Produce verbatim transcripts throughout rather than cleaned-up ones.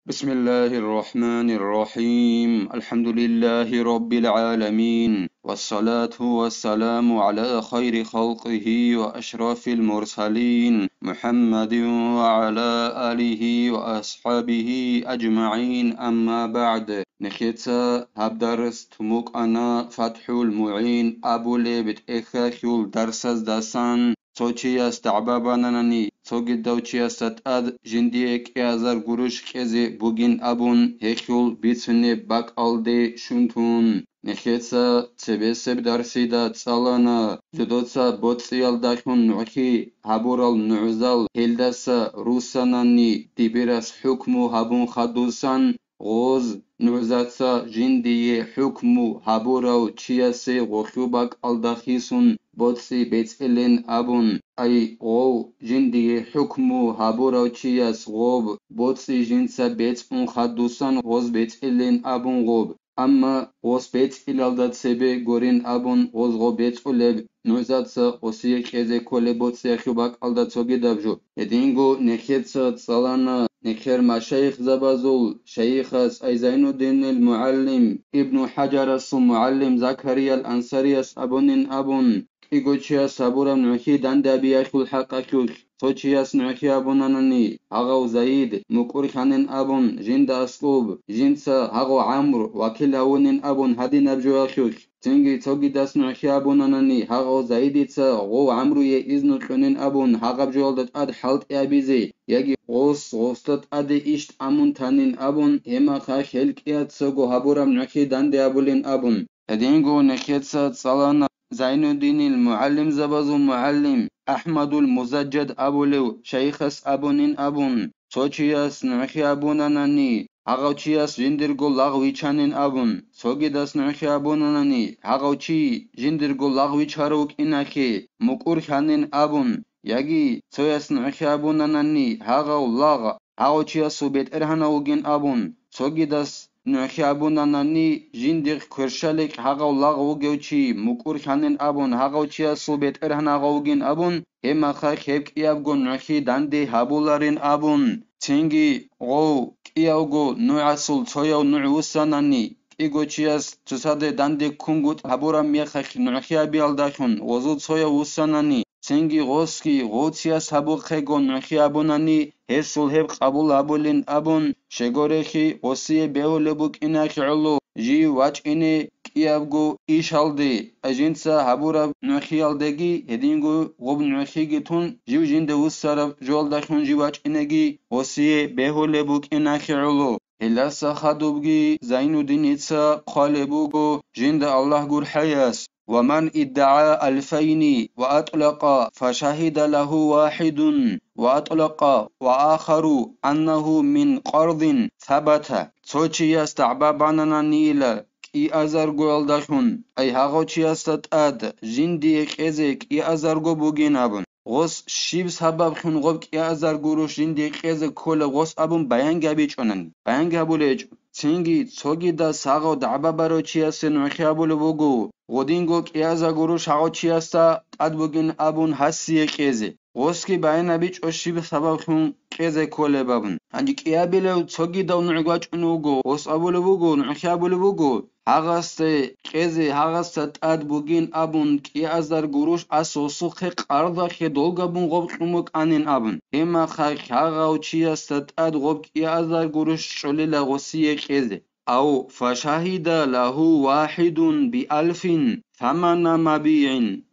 بسم الله الرحمن الرحيم. الحمد لله رب العالمين. والصلاة والسلام على خير خلقه وأشرف المرسلين محمد وعلى آله وأصحابه أجمعين. أما بعد. Нехеца гьаб дарс тумукъана ФатхӀул МугӀин абулеб тӀехьалъул дарсаздасан. Цо чияс дагӀба бананани, цогидав чиясда тӀад жиндие кӀиазар гуруш кьезе бугин абун гьелъул бицунеб бакӀалде щун тун. Нехеца цебесеб дарсида цӀалана, жодоца боцӀиялдалъун нугӀлъи гьабурал нугӀзал гьелдаса руссанани дибирас хӀукму гьабун хадусан, гъоз нугӀзаца жиндие хӀукму гьабурав чиясе гъолъу бакӀалда хисун боцӀи бецӀилин абун, ай, гъов жиндие хӀукму гьабурав чияс гъоб боцӀи жинца бецӀун хадусан гъоз бецӀилин абун гъоб. Амма гъос бецӀилалда цебе гурин абун гъозго бецӀулеб, нугӀзаца гъосие кьезе кколеб боцӀиялъул бакӀалда цогидаб жо. Гьединго нехеца цӀалана нехер машайихзабазул шайихас ай Зайнуддинил мугӀаллим, Ибну ХӀаджарасул мугӀаллим Закариял Ансарияс абунин абун, кӀиго чияс гьабураб нугӀлъи данде абиялъул хӀакъалъулъ. Цо чияс нугӀлъи абунанани, гьагъав Заид мукӀурлъанин абун, жинда аскӀуб, жинца гьагъав ГӀамру вакил гьавунин абун гьадинаб жоялъулъ. Цинги цогидас нугӀлъи абунанани, гьагъав Заидица гъов ГӀамруе изну кьунин абун, гьагъаб жоялда тӀад хӀалтӀи абизе, яги гъос гъосда тӀаде иш тӀамун танин абун, гьемахъа хел кӀияцаго гьабураб нугӀлъи данде абулин абун. Гьединго нехеца цӀалана Зайнуддинил мугӀаллимзабазул мугӀаллим АхӀмадул Музаджад абулев шайихас абунин абун, цо чияс нугӀлъи абунанани, гьагъав чияс жиндирго лагъ вичанин абун, цогидас нугӀлъи абунанани, гьагъав чи жиндирго лагъ вичарав вукӀинахъе, мукӀурлъанин абун, яги цояс нугӀлъи абунанани, гьагъав лагъ гьагъав чиясул бетӀергьанав вугин абун, цогидас нугӀлъи абунанани, жиндихъ кверщаликь гьагъав лагъ вугев чи мукӀурлъанин абун, гьагъав чиясул бетӀергьан гьагъав вугин абун, гьебмахалъ гьеб кӀиябго нугӀлъи данде гьабуларин абун. Цинги гъов кӀиявго нугӀасул цояв нугӀ вуссанани, кӀиго чияс цоцаде данде ккунгутӀ гьабураб мехалъ нугӀлъи абиялдалъун гъозул цояв вуссанани, цинги гъосги гъов чияс гьабухъего нугӀлъи абунани, гьесул гьеб къабул гьабулин абун, щегорехи гъосие бегьулеб букӀинахъе гӀоло жив вачӀине кӀиябго ишалде, жинца гьабураб нугӀлъиялдеги гьединго гъоб нугӀлъиги тун, жив жинда вуссараб жоялдалъун жив вачӀинеги гъосие бегьулеб букӀинахъе гӀоло. Гьелдаса хадубги Зайнуддиница хъвалеб буго жинда Аллагь гурхӀаяс: «ومن ادعى ألفين وأطلق فشهد له واحد وأطلق وآخر أنه من قرض ثبت». Цо чияс дагӀба банананийила кӀиазаргоялдалъун, ай гьагъав чиясда тӀад жиндие кьезе кӀиазарго бугин абун. Гъос щиб сабаблъун гъоб кӀиазар гуруш жиндие кьезе кколеб гъос абун баянги гьабичӀонани, баянги гьабулеб гьечӀо. Цинги цогидас гьагъав дагӀба барав чиясе нугӀлъи абулеб буго, гъодинго кӀиазар гуруш гьагъав чиясда тӀад бугин абун гьасие кьезе. Гъосги баян гьабичӀо щиб сабаблъун кьезе кколеб абун. Гьанже кӀиабилев цогидав нугӀ вачӀун вуго, гъос абулеб буго, нугӀлъи абулеб буго, гьагъасде кьезе, гьагъасда тӀад бугин абун кӀиазар гуруш ас гъосухъе къардахъе долгабун гъоб кьун букӀанин абун. Гьебмахалъ гьагъав чиясда тӀад гъоб кӀиазар гуруш чӀолила гъосие кьезе. أو فشهد له واحد بألف ثمن مبيع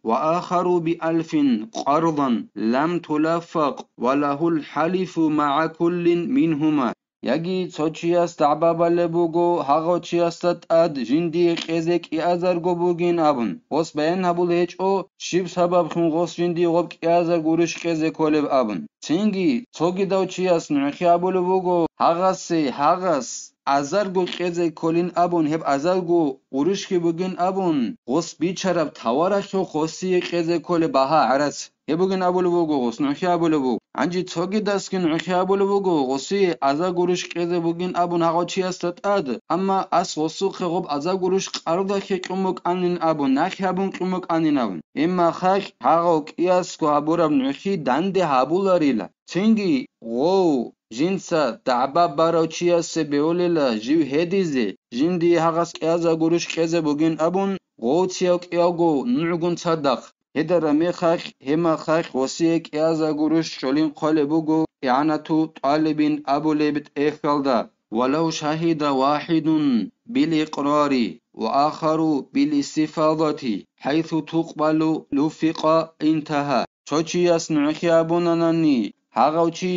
وآخر بألف قرضا لم تلفق وله الحلف مع كل منهما. Яги цо чияс дагӀба балеб буго гьагъав чиясда тӀад жиндие кьезе кӀиазарго бугин абун, гъос баян гьабулеб гьечӀо, щиб сабаблъун гъос жиндие гъоб кӀиазар гуруш кьезе кколеб абун. Цинги цогидав чияс нугӀлъи абулеб буго гьагъасе, гьагъас азарго кьезе кколин абун, гьеб азарго гъурушги бугин абун, гъос бичараб таваралъухъ гъосие кьезе кколеб багьа гӀарац. Гьеб бугин абулеб буго гъос, нугӀлъи абулеб буго. Гьанже цогидасги нугӀлъи абулеб буго гъосие азар гуруш кьезе бугин абун гьагъав чиясда тӀад, амма ас гъосухъе гъоб азар гуруш къардахъе кьун букӀанин абун, нахъе гьабун кьун букӀанин абун. Гьебмахалъ гьагъав кӀиясго гьабураб нугӀлъи данде гьабуларила. Цинги гъов жинца дагӀба барав чиясе бевулила жив гьедизе, жиндие гьагъас кӀиязаго рущ кьезе бугин абун, гъовцияв кӀиявго нугӀгун цадахъ. Гьедараб мехалъ, гьеб мехалъ гъосие кӀиязаго рущ щолин хъвалеб буго ИгӀанату ТӀалибин абулеб тӀехьалда: «Валав шагьида вахидун бил икърари ва ахару бил истифадати, хӀайсу тукъбалу луфикъа интагьа». Цо чияс нугӀлъи абунанани, гьагъав чи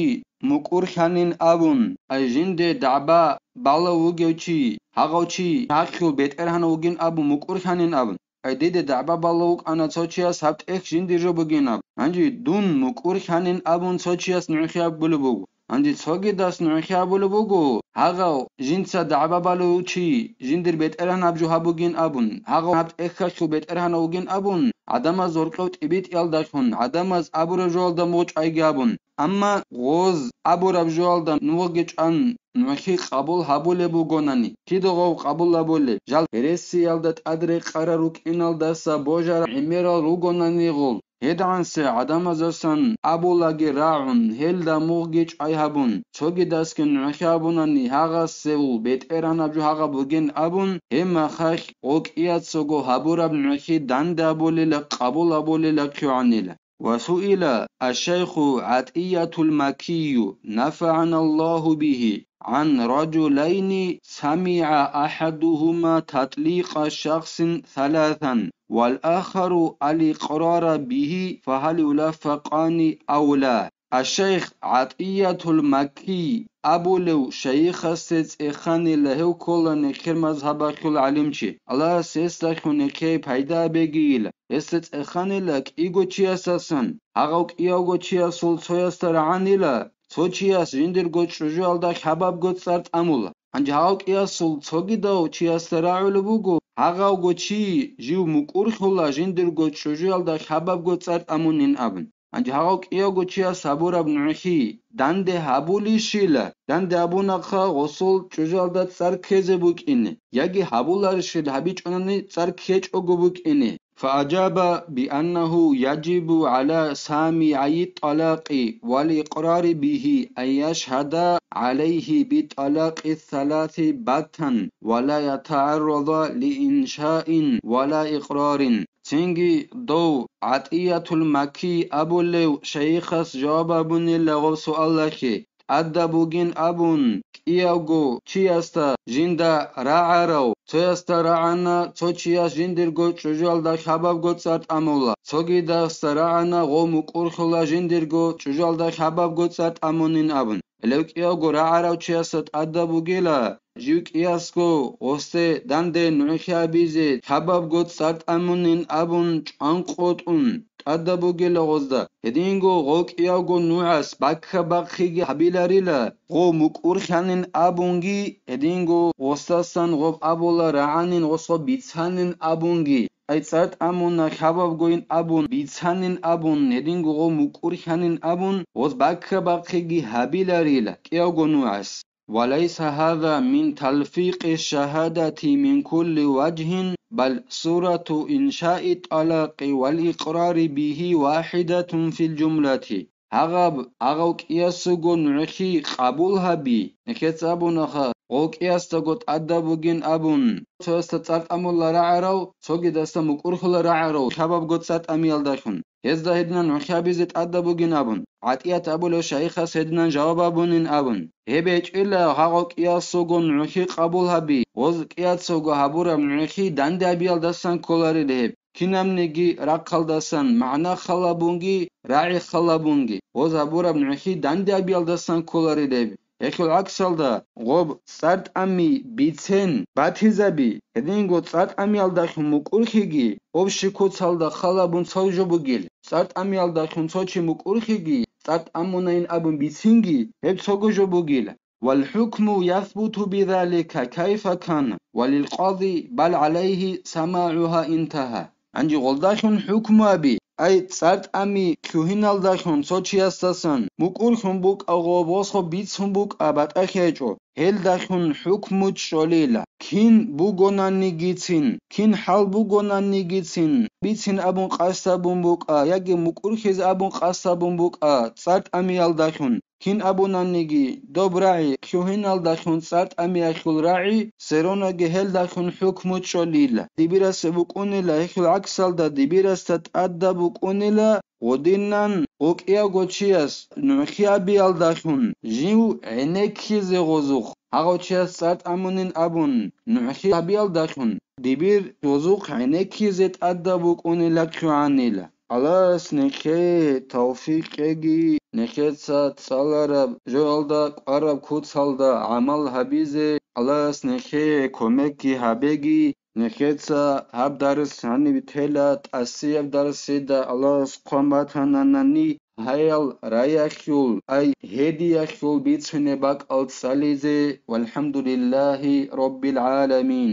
мукӀурлъанин абун, ай жинде дагӀба балав вугев чи, гьагъав чи гьалъул бетӀергьанав вугин абун мукӀурлъанин абун. Ай диде дагӀба балав вукӀана цо чияс гьаб тӀехь жиндир жо бугин аб. Гьанже дун мукӀурлъанин абун цо чияс нугӀлъи абулеб буго. Гьанже цогидас нугӀлъи абулеб буго, гьагъав жинца дагӀба балав чи, жиндир бетӀергьан гьаб жо гьаб бугин абун, гьагъав гьаб тӀехьалъул бетӀергьанав вугин абун, гӀадамаз гьоркьов тӀибитӀиялдалъун, гӀадамаз абураб жоялда мугъ чӀвайги абун. Амма гъоз абураб жоялда мугъги чӀван нугӀлъи къабул гьабулеб бугонани, кида гъов къабул гьабулеб? Жал гьересиялда тӀадрекъарал рукӀиналдаса божарал гӀемерал ругонани гъол. ГьедгӀансе гӀадамазасан абулаги рагӀун, гьелда мугъги чӀвай гьабун, цогидасги нугӀлъи абунани гьагъасев бетӀергьанаб жо гьагъаб бугин абун, гьеб мехалъ гъо кӀияцаго гьабураб нугӀлъи данде абулила, къабул абулила ккигӀанила. وسئل الشيخ عطية المكي نفعنا الله به عن رجلين سمع أحدهما تطليق شخص ثلاثا والآخر الإقرار به، فهل يلفقان أو لا؟ Аш-шайх ГӀатӀиятул Маккий абулев шайихасде цӀеханила, гьев ккола нехер мазгьабалъул гӀалимчи. Аллагьас гьесдалъун нехее пайда бегийила. Гьесда цӀеханила кӀиго чиясасан, гьагъав кӀиявго чиясул цоясда рагӀанила, цо чияс жиндирго чӀужуялда хабабго цӀар тӀамула. Гьанже гьагъав кӀиясул цогидав чиясда рагӀулеб буго, гьагъавго чи жив мукӀурлъула жиндирго чӀужуялда хабабго цӀар тӀамунин абун. Гьанже гьагъав кӀиявго чияс гьабураб нугӀлъи данде гьабулищила? Данде абунахъа гъосул чӀужуялда цӀар ккезе букӀине, яги гьабуларищил гьабичӀонани цӀар ккечӀого букӀине. فأجاب بأنه يجب على سامعي الطلاق والإقرار به أن يشهدا عليه بالطلاق الثلاث باتا ولا يتعرضا لإنشاء ولا إقرار. Цинги дов ГӀатӀиятул Маккий абулев шайихас жаваб абунила гъоб суалалъе, тӀадаб бугин абун, кӀиявго чиясда жинда рагӀарав, цоясда рагӀана цо чияс жиндирго чӀужуялда хабабго цӀар тӀамула, цогидасда рагӀана гъов мукӀурлъула жиндирго чӀужуялда хабабго цӀар тӀамунин абун. Гьелев кӀиявго рагӀарав чиясда тӀадаб бугила, жив кӀиясго гъосде данде нугӀлъи абизе хабабго цӀар тӀамунин абун чӀванкъотӀун тӀадаб бугила гъозда. Гьединго гъов кӀиявго нугӀас баккабахъиги гьабиларила, гъов мукӀурлъанин абунги, гьединго гъосдасан гъоб абула рагӀанин, гъосго бицанин абунги. Ай цӀар тӀамуна хабабгойин абун, бицанин абун, гьединго гъов мукӀурлъанин абун, гъоз баккабахъиги гьабиларила кӀиявго нугӀас. وليس هذا من تلفيق الشهادة من كل وجه، بل صورة إنشاء الطلاق والإقرار به واحدة في الجملة. Гьагъаб, гьагъав кӀиясуго нугӀлъи къабул гьаби, нехец абунаха, гъов кӀиясдаго тӀадаб бугин абун, цоясда цӀар тӀамула рагӀарав, цогидасда мукӀурлъула рагӀарав, хабабго цӀар тӀамиялдалъун. Гьезда гьединан нугӀлъи абизе тӀадаб бугин абун, ГӀатӀият абулев шайихас гьединан жаваб абунин абун. Гьеб гьечӀила гьагъав кӀиясулгун нугӀлъи къабул гьаби, гъоз кӀияцаго гьабураб нугӀлъи данде гьабиялдасан кколарила гьеб, кинабниги рахъалдасан, магӀна халабунги, рагӀи халабунги, гъоз гьабураб нугӀлъи данде гьабиялдасан кколарила гьеб. Гьелъул гӀаксалда, гъоб цӀар тӀами бицен батизаби, гьединго цӀар тӀамиялдалъун мукӀурлъиги, общий куцалда халабун цо жо бугил, цӀар тӀамиялдалъун цо чи мукӀурлъиги, цӀар тӀамунайин абун бицинги, гьеб цого жо бугил. والحكم يثبت بذلك كيف كان، وللقاضي بل عليه سماعها انتهى. Гьанже гъолдалъун хӀукму гьаби, ай цӀар тӀами лъугьиналдалъун цо чиясдасан мукӀурлъун букӀа гъо босго бицун букӀа батӀа хечӀо, гьелдалъун хӀукму чӀолила. Кин бугонанигицин, кин хӀал бугонанигицин, бицин абун къасд абун букӀа яги мукӀурлъизе абун къасд абун букӀа цӀар тӀамиялдалъун, Кин абунаниги, доб рагӀи, лъугьиналдалъун цӀар тӀамиялъул рагӀи, серонаги гьелдалъун хӀукму чӀолила. Дибирасе букӀунила гьелъул гӀаксалда, дибирасда тӀадаб букӀунила гъудинан, гъукӀиявго чияс нугӀлъи абиялдалъун жив гӀенеккизе гъозухъ, гьагъав чияс цӀар тӀамунин абун, нугӀлъи абиялдалъун дибир гъозухъ гӀенеккизе тӀадаб букӀунила кьугӀанила. Аллагьас нехее тавфикъ кьеги, нехеца цӀалараб жоялда, кӀвараб куцалда гӀамал гьабизе Аллагьас нехее кумекги гьабеги, нехеца гьаб дарс гьаниб тела, тӀасияб дарсида Аллагьас хъван батананани, гьаял раялъул, ай гьедиялъул бицунеб бакӀал цӀализе, валхӀамдулиллагьи раббил гӀаламин.